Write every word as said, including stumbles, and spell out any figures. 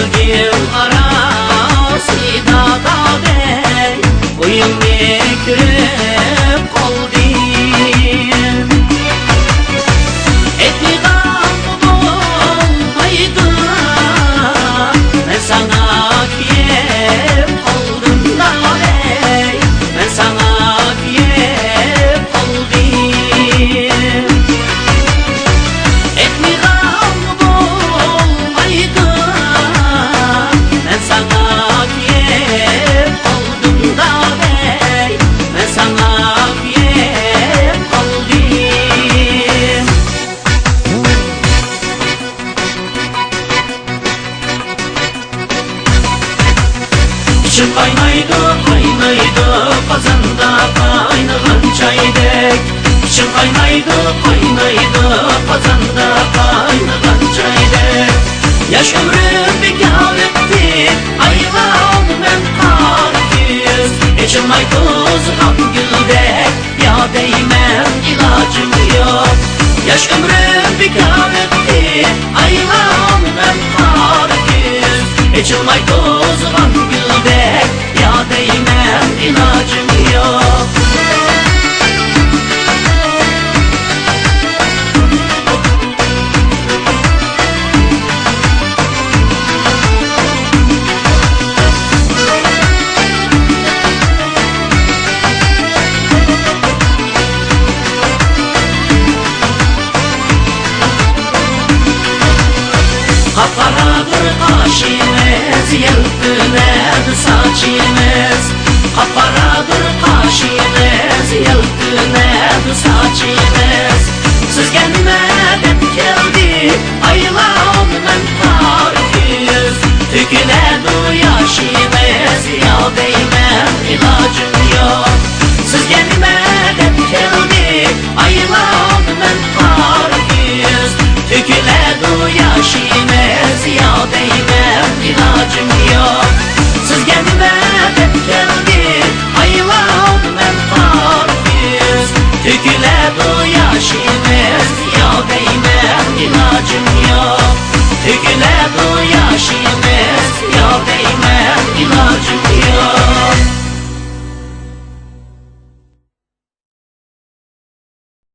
يىل ئاراسىدا دادەي، ئۆيۈڭنى كۆرۈپ قالدىم. ئېيتمىغانغا بولمايدۇ، مەن ساڭا كۆيۈپ قالدىم دادەي، مەن ساڭا كۆيۈپ قالدىم. ئېيتمىغانغا بولمايدۇ، مەن ساڭا كۆيۈپ قالدىم دادەي، مەن ساڭا كۆيۈپ قالدىم. ئىچىم قاينايدۇ، قاينايدۇ قازاندا قاينىغان چايدەك. ئىچىم قاينايدۇ، قاينايدۇ قازاندا قاينىغان چايدەك. ياش ئۆمرۈم بىكار ئۆتتى، ئايلانىمەن قارا كۈز. ئېچىلماي توزغان گۈلدەك، يا دەيمەن ئىلاجىم يوق. ياش ئۆمرۈم بىكار ئۆتتى، ئايلانىمەن قارا كۈز. ئېچىلماي توزغان گۈلدەك، يا دەيمەن ئىلاجىم يوق. قاپقارادۇر قاشىمىز، يەلپۈنەدۇ ساچىمىز. قاپقارادۇر قاشىمىز، يەلپۈنەدۇ ساچىمىز. سىزگە نېمە دەپ كەلدى، ئايلانىمەن قارا كۈز. تۆكۈلەدۇ ياشىمىز، يا دەيمەن ئىلاجىم يوق. سىزگە نېمە دەپ كەلدى، ئايلانىمەن قارا كۈز. تۆكۈلەدۇ ياشىمىز، يا دەيمەن ئىلاجىم يوق. سىزگە نېمە دەپ كەلدى، ئايلانىمەن قارا كۈز. تۆكۈلەدۇ ياشىمىز، يا دەيمەن ئىلاجىم يوق. تۆكۈلەدۇ ياشىمىز، يا دەيمەن ئىلاجىم